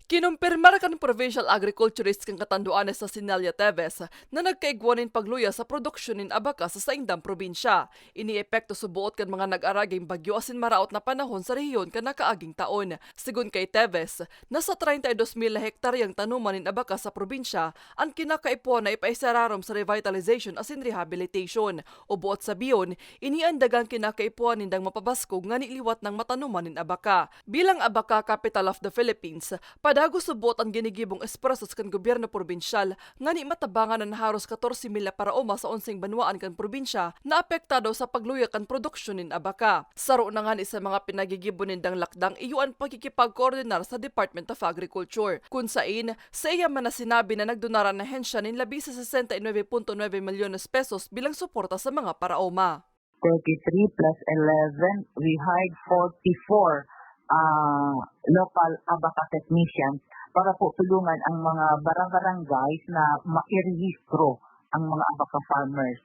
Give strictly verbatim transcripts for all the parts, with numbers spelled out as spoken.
Kinumpirmar kan provincial agriculturist kan Catanduanes na si Nelia Teves na nagkaigwa nin pagluya sa produksyon nin abaka sa saindang probinsya. Ini epekto suboot kan mga nag-araging bagyo asin maraot na panahon sa rehiyon kan nakaaging taon. Segun kay Teves, nasa treinta y dos mil na hektaryang tanuman nin abaka sa probinsya an kinakaipuhan na ipaisararom sa revitalization asin rehabilitation. O buot sabihon, ini an dagang kinakaipuhan nindang mapabaskog ngani liwat nang matanuman nin abaka. Bilang Abaka Capital of the Philippines, padagos suboot an ginigibong espressos kan gobyerno probinsyal ngani matabangan an haros katorse mil na paraoma sa onseng banwaan kan probinsya na apektado sa pagluya kan produksyon nin abaka. Saro na ngani sa mga pinagigibo nindang lakdang iyo an pakikipagkoordinar sa Department of Agriculture, kun sain, saiya man na sinabi na nagdunar an ahensya nin labi sa sesenta y nuebe punto nuebe milyones pesos bilang suporta sa mga paraoma. Thirty-three plus eleven, we hired forty-four, ah, local abaka technicians para po tulungan ang mga bara-barangays na mairehistro ang mga abaka farmers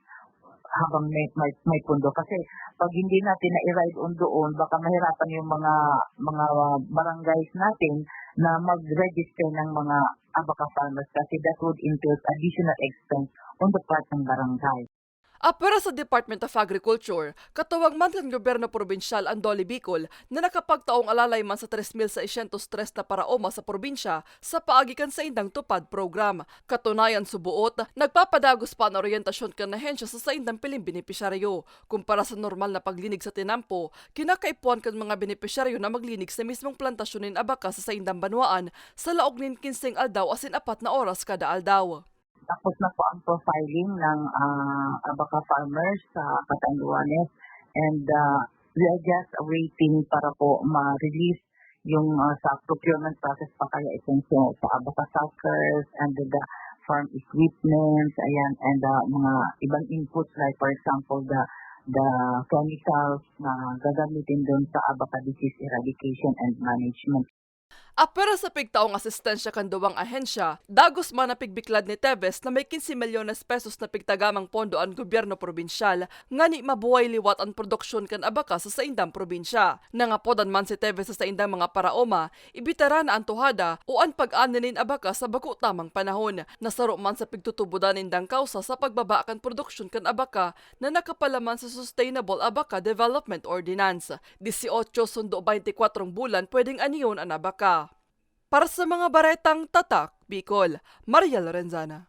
habang may, may, may pundo. Kasi pag hindi natin na-ride on doon, baka mahirapan yung mga, mga barangays natin na mag-register ng mga abaka farmers kasi that would incur additional expense on the part ng barangay. Apwera sa Department of Agriculture, katuwang man kan gobyerno probinsyal an DOLE Bicol na nakapagtaong alalay man sa tres mil seiscientos tres na paraoma sa probinsya sa paagi kan saindang TUPAD program. Katunayan, suboot, nagpapadagos pa an oryentasyon kan ahensya sa saindang piling benepisyaryo. Kumpara sa normal na paglinig sa tinampo, kinakaipuhan kan mga benepisyaryo na maglinig sa mismong plantasyon nin abaka sa saindang banwaan sa laog nin kinseng aldaw asin apat na oras kada aldaw. Tapos na po ang profiling ng ah, abaka farmers sa Catanduanes, and ah, we are just waiting para po ma-release yung ah, sa procurement process pa, kaya itong sa, sa abaka suckers and the farm equipments, ayan, and ah, mga ibang inputs like, for example, the the chemicals na gagamitin doon sa abaka disease eradication and management. Apwera sa pigtaong asistensya kan duwang ahensya, dagos man na pigbiklad ni Teves na may quince milyones pesos na pigtagamang pondo an gobyerno probinsyal ngani mabuhay liwat an produksyon kan abaka sa saindang probinsya. Nangapodan man si Teves sa saindang mga paraoma, ibitara na an tuhada o an pag-ani nin abaka sa bako tamang panahon, na saro man sa pigtutubodan nindang kawsa sa pagbaba kan produksyon kan abaka na nakapalaman sa Sustainable Abaka Development Ordinance. Dieciocho sundo baynti kwatro bulan pwedeng anion an abaka. Para sa mga baretang Tatak Bicol, Mariel Lorenzana.